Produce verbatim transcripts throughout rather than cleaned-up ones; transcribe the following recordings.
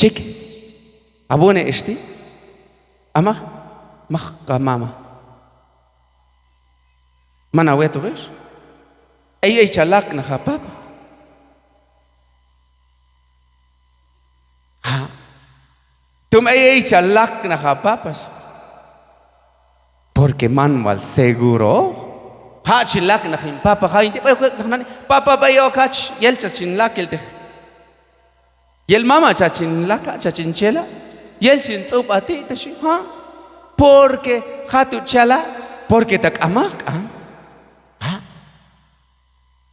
Xhtik. A wune' ix ti'. A maj, maj ha mama. Man ha wetoq ix. Ey, ey cha laq' naq ha papa. Ha'. Tom ey, ey cha laq' naq ha papa. Porque man wal seguro. Ha' chi laq' naq hin papa, ha' hin ti' b'ay ok naq nani. Papa, b'ay ok hach, yel cha chin laq' el teq. Yel mama cha chin laq', cha chin chela'. Yel chin tz'ub' ha ti' ta xhi, ha'. Porque ha' tu' chala', porque ta k'amaq k'am. Ha'.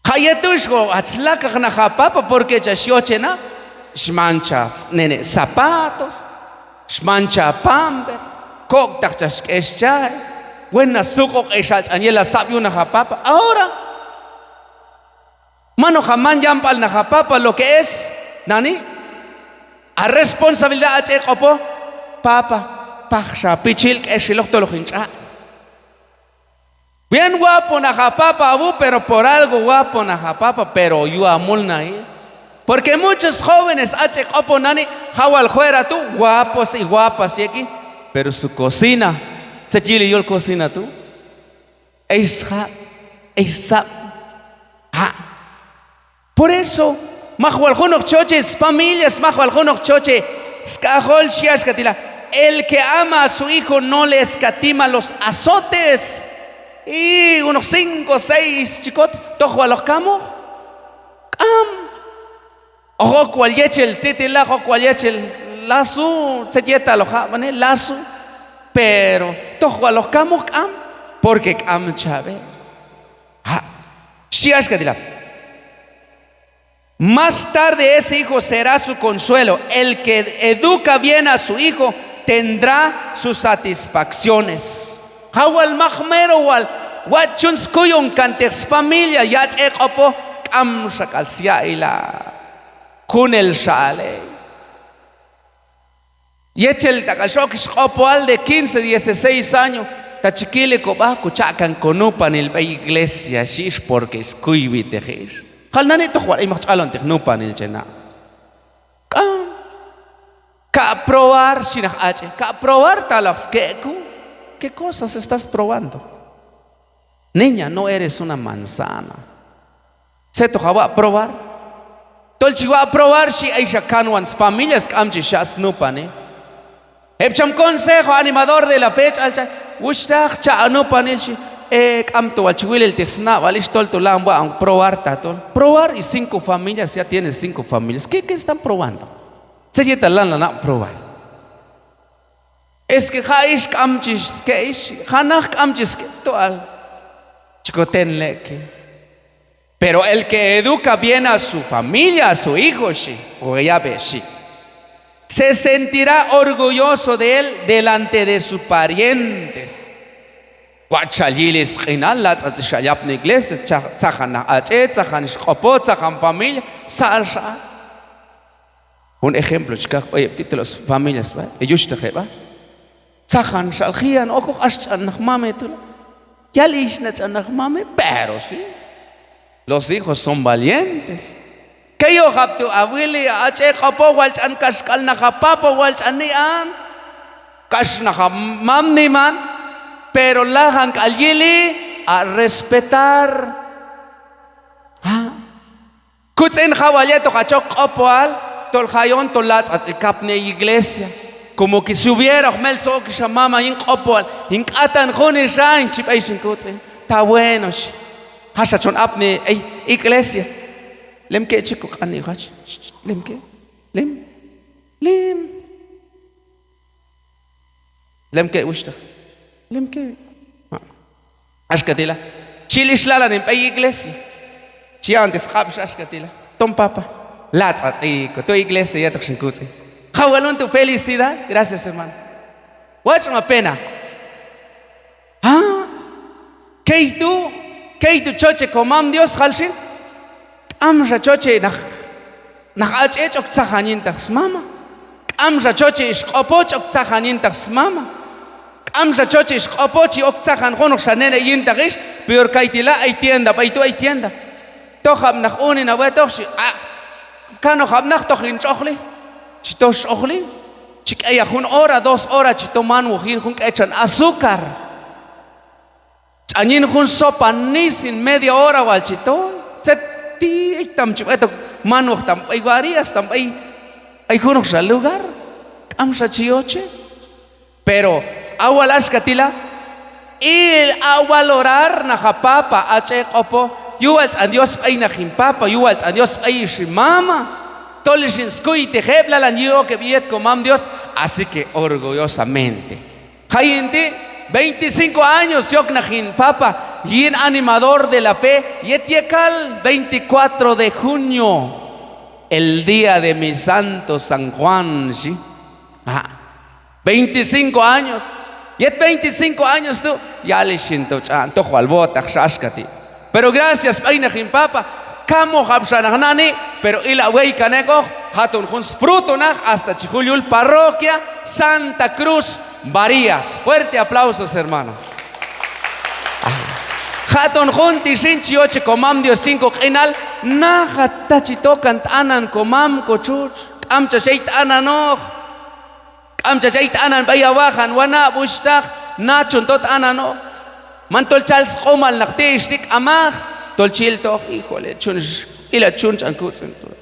Ha' yet tu' xjo hach laq'aq naq ha papa, porque cha xyoche naq, xmancha nene' zapatos, xmancha pamper, kok'taq cha xk'ex cha'ay, wen ha suq'oq ex ha ch'an yel ha sab' yuj naq ha papa. Ahora, manoq ha man yamb'al naq ha papa, lo que es, nani, ha responsabilidad, ach'e q'opo, papa, pajxa ha pichil, k'exeloq tol hoq hin tx'aq'. Bien guapo naq ha papa ha wuj, pero por algo guapo naq ha papa, pero yuj ha mulnajil. Porque muchos jóvenes, ach'e q'opo nani, ha' wal fuera tu', guapos y guapas yek'i, pero su cocina, tzet yili yul cocina tu'. Ey sjab', ey sjab'. Ha'. Por eso, maj wal junoq choche sfamilia, maj wal junoq choche sk'ajol, xhi axka ti' la: "El que ama a su hijo no le escatima los azotes." Y junoq cinco, seis chi kot, toj wal hoq kamoq. K'am. Hoq ok wal yechel titilaj, hoq ok wal yechel lasu, tzet yetal hoq jab'ane, lasu. Pero toj wal hoq kamoq, k'am, porque k'am chab'e. Ha'. Xhi axka ti' la: "Más tarde ese hijo será su consuelo. El que educa bien a su hijo tendrá sus satisfacciones." Ha' wal maj mero wal watx' chun skuyonkanteq sfamilia, yach'e q'opo, k'amxa k'al sya'ilal. Junelxa aley. Yechel ta k'al x'ok ix q'opojal de quince, dieciséis años, ta chi kili kob'a, kocha'kan konupanil b'ay iglesia, xhi ix, porque skuywiteq ix. Jal nani toj wal ay mak ch'alonteq nupanil che na'. K'am. Ka' probar, xhi naq ach'e. Ka' probar, talaj skek'u. ¿Qué cosas estás probando? Niña, no eres una manzana. Tzet hoq ha waq' probar? Tol chi waq' probar, xhi, ayxa kanwan sfamilia, k'am chi xa' snupanil. Heb' cham consejo, animador de la fe, ch'al cham: "Wuxhtaq, cha' ha nupanil", xhi. "Eh, k'amto wal chi wil elteq snab'al ix, tolto lanan waq'on probar tatol." Probar y cinco familias, ya tienes cinco familias. ¿Qué, qué están probando? Tzet yetal lanan probar? Es que ha' ix k'am chi ske'ix, ha' naq k'am chi ske', tok'al chi koten lek'e. Pero el que educa bien a su familia, a su hijo, xhi, o yab'e xhi, se sentirá orgulloso de él delante de sus parientes. Watx' xal yili sq'inal, latz'atz'i xal yapni iglesia, tza-, tzajan naq ach'e, tzajan ix q'opo, tzajan familia, sal xal. Jun ejemplo chi kaq b'ay heb' ti' tol sfamilia sb'a, heyuxhtaq heb'a. Tzajan xal ji'an okoq, ax ch'an naq mame tu' la. Yal ix na ch'an naq mame, pero sí, los hijos son valientes. Key ojab' tu' ha wili, ha ach'e q'opo, wal ch'an kaxk'al naq ha papa, wal ch'an ni'an, kax naq ha mam niman, pero lajan k'al yili ha respetar. Ha? Kutz'in, ha wal yetoq hach ok q'opojal, tol hayon tol latz'atz'i kapni iglesia. Como que si hubiera hoq meltzoj ok ix ha mama yin q'opojal, hin k'atan jun ix ha, hin chi b'ey ix hin kutz'in. Ta bueno, xhi. Haxa chon apni ey iglesia. Lemke' chi koq'ani hach. Lemke'. Lem. Lem. Lemke' wuxhtaq. Lemke'. Axka ti' la. Chi yil ix lalan hin b'ey iglesia. Chi ya'onteq sq'ab' ix axka ti' la. Tom papa, latz'atz'i koto iglesia yetoq ix hin kutz'in. Ha wal jun tu' felicidad. Gracias, hermano. Watx' ma pena. Ha? Key tu', key tu' choche komam Dios, jal xin. K'amxa choche naq, naq ach'e ch'ok tzajan yintaq smama. K'amxa choche ix q'opo ch'ok tzajan yintaq smama. K'amxa choche ix q'opo chi ok tzajan junoqxa nene' yintaq ix, peor kay ti' la, ay tienda b'ay tu', ay tienda. Tojab' naq unin ha wetoq, xhi, a, kanojab' naq toj hin tx'oqli. chi toj x'ojli, chi k'eyaj jun hora, dos hora chi toj manwoj yin jun k'etxan azúcar. Ch'an yin jun sopa nisin media hora wal chi toj. Tzet ti' tam chi b'et ok manwoj, tam b'ey Barillas, tam b'ey, ay junoqxa lugar, k'amxa chi yoche. Pero a wal axka ti' la, il a valorar naq a papa, a ch'e q'opo, yuj wal tz'an Dios b'ey naq hin papa, yuj wal tz'an Dios b'ey ix hin mama, tol ix hin skuytej heb', lalan yi' ok heb' yet komam Dios. Así que orgullosamente. Hayin ti' veinticinco años yok naq hin papa yin animador de la fe, yet yekal veinticuatro de junio, el día de mi santo San Juan, xhi. Ah, veinticinco años. Yet veinticinco años tu', yalixh hin to ch'an, toj wal wojtaqxa axka ti'. Pero gracias b'ey naq hin papa, kamojab'xa naq nani', pero ila' weykan ek'oq, haton jun sfruto naq hasta chi jul yul parroquia Santa Cruz Barillas. Fuerte aplausos, hermanos. Ah, haton jun ti' xin chi yoche komam Dios yin koq'inal, najat ta chi tokan t'anan komam kotxutx, k'am chach ey t'ananoq. K'am chach ey t'anan b'ey a wajan, wanab', wuxhtaq, na chon to t'ananoq. Man tol chal sq'umal naq ti' ix ti', k'amaq. Tol chi yiltoq, híjole, chun, ila chun ch'an kutz'in tu'.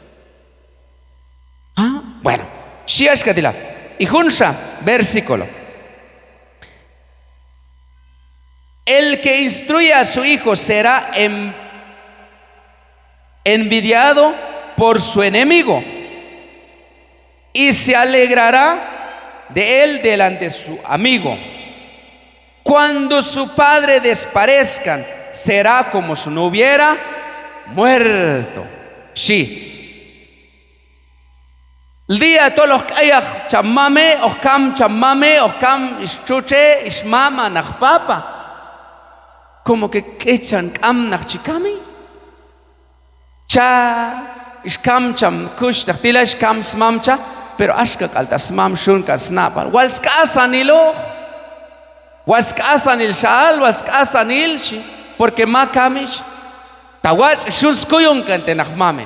Ah, bueno, xhi axka ti' la. Y junxa versículo. El que instruye a su hijo será en-, envidiado por su enemigo, y se alegrará de él delante su amigo. Cuando su padre desparezcan, será como si no hubiera muerto. Xhi. Día tol hoq k'eyaj cham mame, hoq kam cham mame, hoq kam ix txutxe, ix mama, naq papa, como que k'ichan k'am naq chi kami. Cha, ix kam cham kuxhtaq ti' la, ix kam smam cha, pero axka k'al ta' smam xyun kan snab'al. Wal sk'asaniloq, wal sk'asanil xal, wal sk'asanil xhi, porque ma kami xhi. Ta watx' xyun skuyon kan te' naq mame.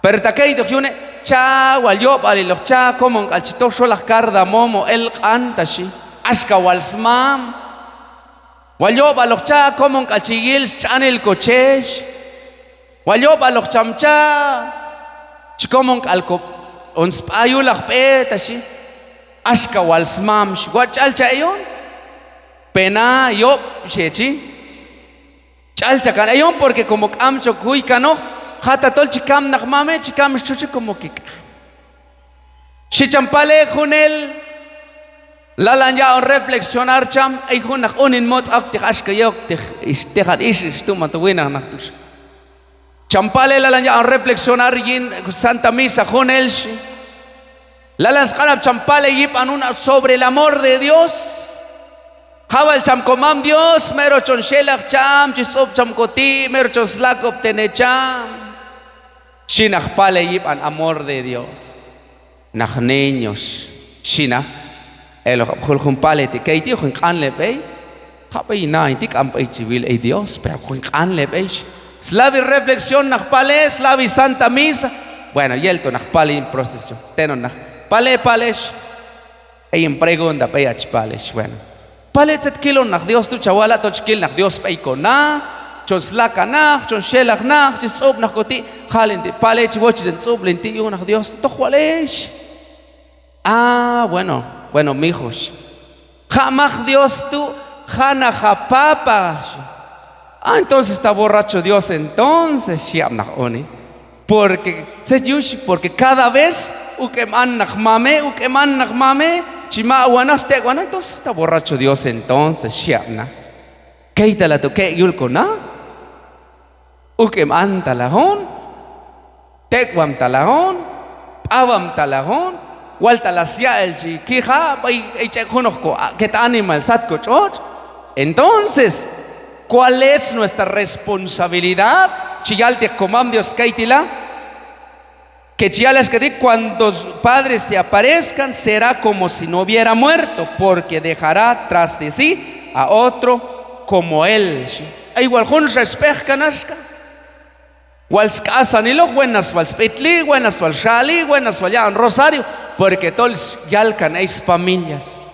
Pero ta keytoq yune', cha, wal yob'aliloq cha, komon k'al chi toj xolaq cardamomo, elq'an ta xhi, axka wal smam. Wal yob'aloq cha, komon k'al chi yil sch'anil koche xhi. Wal yob'aloq cham cha, chi komon k'al ko, on sb'a yulaq b'e ta xhi, axka wal smam xhi. Watx' ch'alcha eyon, pena, yob', xhi echi. Ch'alcha kan eyon, porque como k'am chok juy kanoq, ha' tatol chi kam naq mame, chi kam ix txutxe, como que k'am. Xhi cham pale junel, lalan yaq'on reflexionar cham, ey jun naq unin motz' okteq axka yokteq ix tejan ix, ix tu' manto winaq naq tu' xhi. Cham pale lalan yaq'on reflexionar yin Santa Misa junel xhi. Lalan sq'anab' cham pale yib'an jun sobre el amor de Dios. Ha' wal cham komam Dios, mero chon xelaq cham, chi stz'ub' cham koti', mero chon slakob'tene cham. Xhi naq pale yib'an amor de Dios. Naq niño xhi naq, eloqab' jul jun pale ti' key ti', hoq hin q'anleb'ey. Ha' b'ey hin na hin ti', k'am b'ey chi wil ey Dios, pero hoq hin q'anleb'ey xhi. Slawil reflexión naq pale, slawil Santa Misa. Bueno, yelto naq pale yin procesión. Stenon naq pale, pale xhi. Ey hin pregunta b'ey ach pale xhi, bueno. Pale, tzet kilon naq Dios tu' chawala', tol chi kil naq Dios b'ey kona, chon slakan naq, chon xelaq naq, chi stz'ub' naq koti', halin ti' pale, chi wochej hin tz'ub'lin ti' yuj naq Dios tu', toj wal ex. Ah, bueno, bueno, mijo xhi. Ha' maj Dios tu', ha' naq ha papa xhi. Ah, entonces está borracho Dios entonces, xhi ab' naq unin. Porque, tzet yuj xhi, porque cada vez uk'em an naq mame, uk'em an naq mame, chi maq'wan naq, chi tek'wan naq, entonces está borracho Dios entonces, xhi ab' naq. Key tala tu' key yul kona. Uk'em an tala hon, tek'wam tala hon, p'awam tala hon, wal tala sya'il chi kija', b'ey ey ch'ek' junoq ko, a, ket animal sat kotx'otx'. Entonces, ¿cuál es nuestra responsabilidad? Chi yalteq komam Dios key ti' la. Que chi yal axka ti': cuando sus padres se aparezcan, será como si no hubiera muerto, porque dejará tras de sí a otro como él, xhi. Ey wal junxa ix b'eqkan axka. Wal sk'asaniloq, wenas wal sb'itli, wenas wal xali, wenas wal yaq'on rosario, porque tol yalkan ey sfamilias.